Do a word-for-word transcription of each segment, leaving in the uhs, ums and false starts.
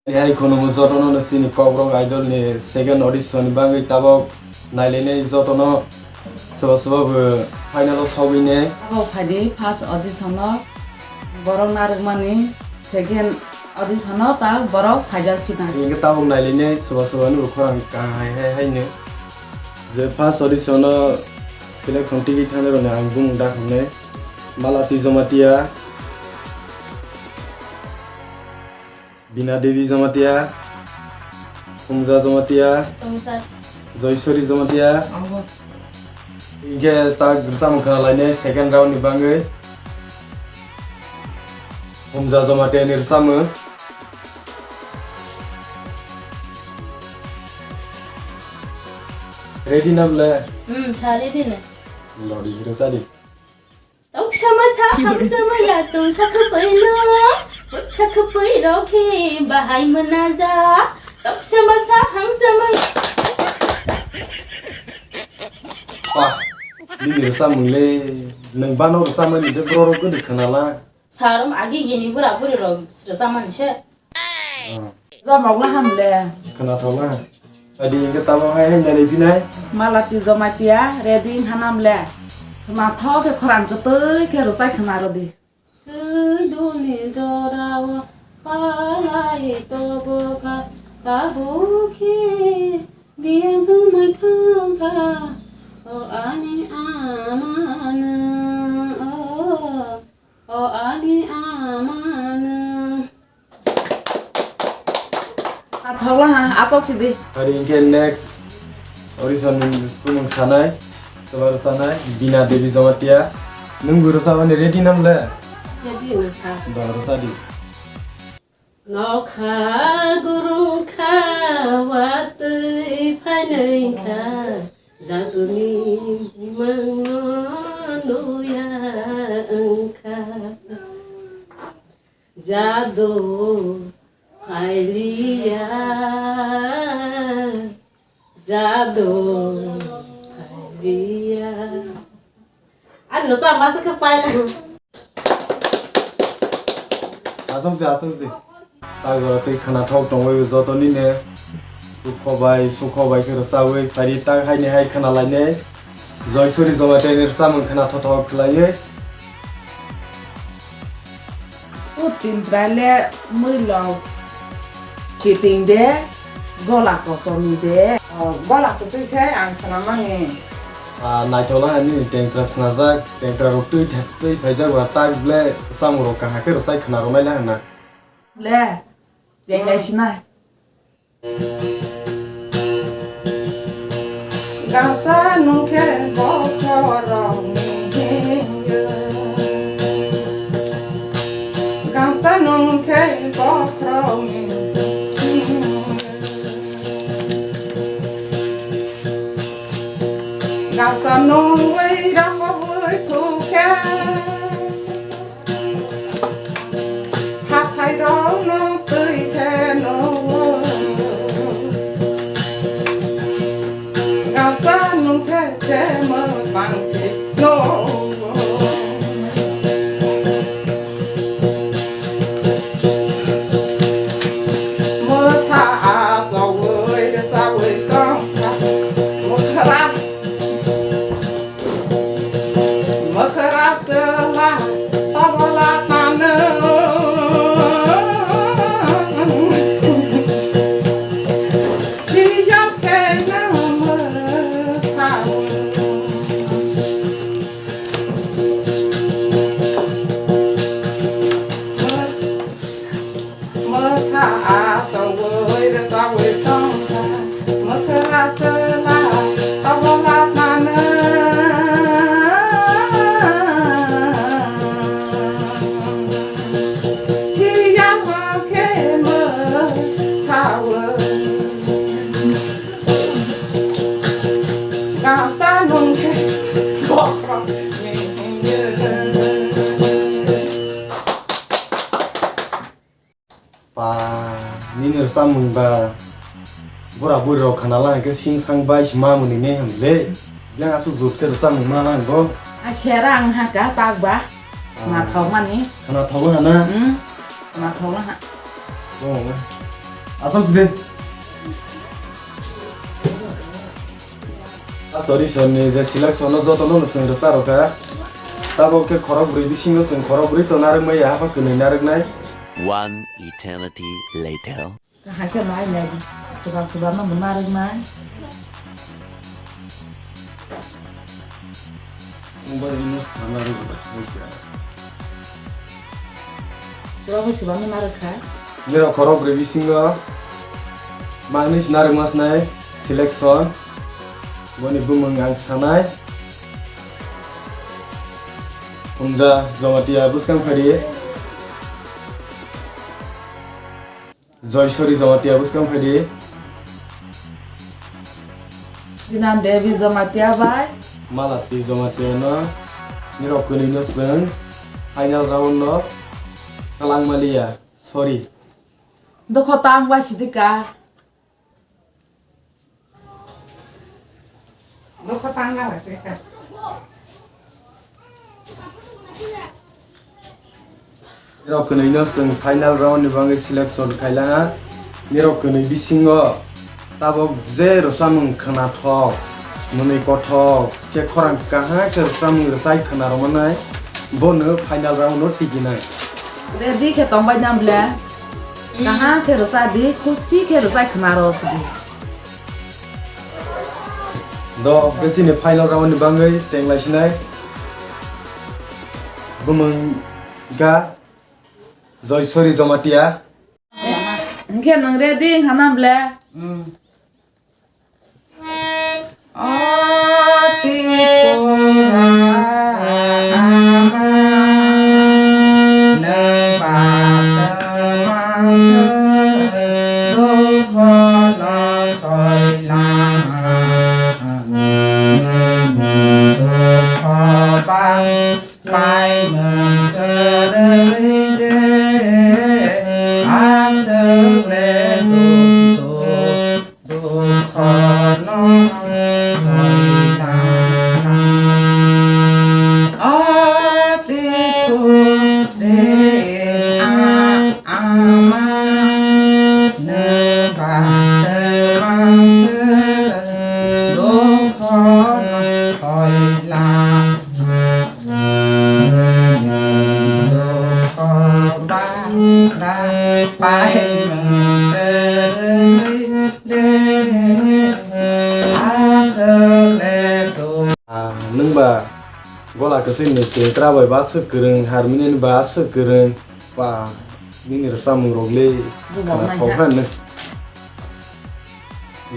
Hai khunumung jotono no chini Kokborok Idol ni second audition ni bagwi tabok nailainai jotono sobo sobo bo final o sogwi ne. Abo phaidi first audition o borok narwkmani second audition o ta borok saijak phina. Hingke tabok nailainai sobo sobo ni bo khorang kaham hai hai haino. Je first audition o selection tigi thangnairokni ang bumung dakhoknai. Malati Jomatia, Bina Devi Jomatia, Humja Jomatia, Tongsa. Joysori Jomatia. Abo. Hingke tak rwchapmung khwnalainai second round ni bagwi. Humja Jomatia ni rwchapmung. Ready na bole? Hmm, sa ready na. Lodi rwchadi. Toksa masa hamsa maya tongsa kwpwino, bwksa kwpwirok khe bahai mwnajak. Toksa masa hamsa maya. Pa, nini rwchapmung le, nwng bano rwchapmani de borok rok gwnwi khwnala. Sarum agi gini bura buri rok rwchapmani se. Jamok la ham le. Khwnathok la. Adi hingke tamo hai hai nari binai. Malati Jomatia ready hanam le. Khwnathok khe khorang kwtwi khe rwchai khwna rwdi. Kwdwlni jorao palai tobokha, tabuk khe biyang kwmai thangkha, o ani amano, o. O ani amano. Athok la ha, asok sidi. Ari hingke next audition ni bumung sanai, soba rwchanai, Bina Devi Jomatia. Nwng bo rwchabani ready nam le? Ready na sa. Ba rwchadi. Nokha gurung kha watwi phainai kha, jaduni bimang no nuya wngkha. Jadu phailiya, jadu phailiya. Ani no sa masa khe paila. Asok se, asok se. Tagora tei khwnathok tongwi joto nini. Dukho bai, sukho bai khe rwchawi phari tak haini hai khwnalainai. Joysuri Jomatia ni rwchapmung khwnathok thok khlaiwi. O tintra le mwilok kiting de, gola kosom ni de. O, gola kuchwi se ang swnamani. Ah, naithok la nini tentra snajak, tentra rok twi thep twi phaijak ba tak ble samung rok kaham khe rwchai khwna rwnai la hwnna. Le, chenglai sinai. Gangsa nungkhe bokhorokni hingyo. Gangsa nungkhe bokhorokni hingyo. Gangsa nungwi rokobwi thukhe. Hathai rokno twi khe nugo. Gangsa nungkhe se mwtang si nugo. Mwsa achogwi rwchagwi tongkha mwkhra. Mwkhra chwla tabla tano. Siyam khe nang mwsao. Mwsa achogwi rwchagwi tongkha, mwkhra chwla tabla tano. Siyamo khe mwsao. Gangsa nungkhe bokhorokni hingyo. Pa, nini rwchapmung ba bura buri rok khana lang khe sing sang bai se ma mwnwi ne ham le. Yang aswk jut khe rwchapmung ma nang bo. A sera ang ha ka tak ba. Ah. Khwnathok mani. Khwnathok ha na? Hmm. Khwnathok ha. Bo ma. Asok sidi. Ah, sorry, sorry, ni je selection no joto no swng rwcha rokha. Tabok khe khorok bwrwi bisingo swng khorok bwrwi to narwk maya, hapha kwnwi narwknai. One eternity later. Kaham khe nai nai, swba swba no bo narwknai. Mobile no narwk ba. Swba bo swba no narwk kha. Nirok khorok bwrwi bisingo manwi se narwkma swnai selection. Boni bumung ang sanai. Khumja Jamatia bwskang phaidi. Joysori Jamatia bwskang phaidi. Binan Devi Jamatia bai. Malati Jamatia no nirok kwnwi no swng final round no kalang maliya. Sorry. Dukho tang bai sidi ka. Dukho tang na bai sidi ka. Nirok kwnwi no chwng final round ni bagwi selection khailana. Nirok kwnwi bisingo tabok je rwchapmung khwnathok, mwnwi kothok khe khorang kaham khe rwchapmung rwchai khwna rwmanai, bono final round no tikinai. Ready khe tongbai na ble? Kaham khe rwcha di, khusi khe rwchai khwna rw sidi. Do, besi ni final round ni bagwi cheng lai sinai. Bumung ga Joysori Jamatia. Hingke nwng ready wngkha na ble? Paimung kwrwi de aswk le tum tum dukhono soinang. O tiku de a ama nwng ba twma se dukhono soinang. Ah, nwng ba gola kwchwini chwngtra bai ba aswk kwrwng, harmonium ba aswk kwrwng, ba nini rwchapmung rok le khwnathok ha nwng.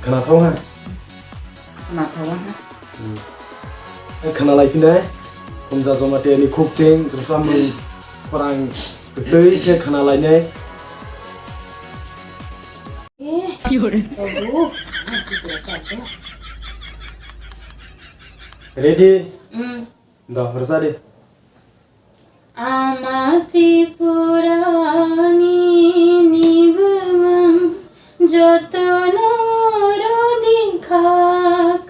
Khwnathok ha. Khwnathok ha. Hmm. Khwna lai phinai, Khumja Jamatia ni khukching rwchapmung khorang kwtwi khe khwna lainai. Ready? Hmm. Do, rwcha di. Ama Tripura ni ni bumung jotono rodi kha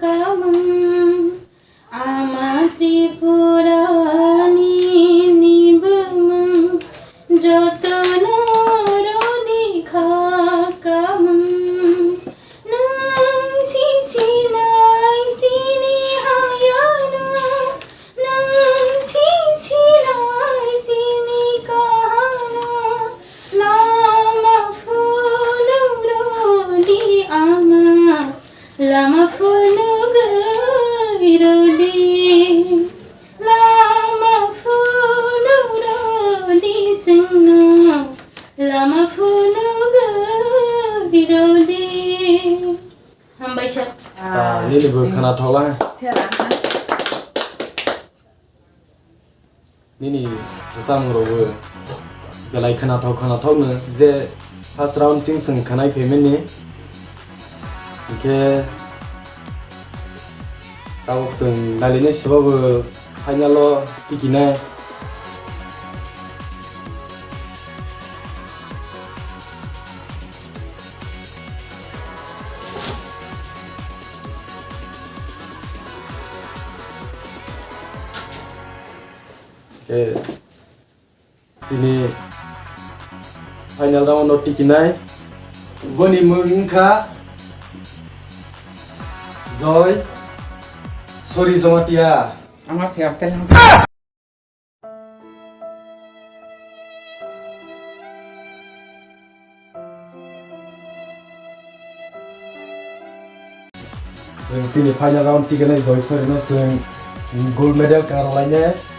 kamung. Ama Tripura ni ni bumung jotono rodi kha kamung. Nwng si sinai sini hayano, nwng si sinai sini kahano, lama phunuk rodi ama, lama phunugwi rodi, lama phunuk rodi chwngno, lama phunugwi rodi. Hambai sir. Ah, nini bo khwnathok la. Sera. Nini rwchapmung rok bo belai khwnathok khwnathok no je first round chwng chwng khwnai phaimani. Hinkhe tabuk chwng nailini sabo bo final o tikinai. Eh, sini final round o tikinai. Boni mung wngkha Joy Sori Jamatia. Ama khe abtel. Chwng chini final round tikenai Joy Sori no chwng gold medal karo lainai.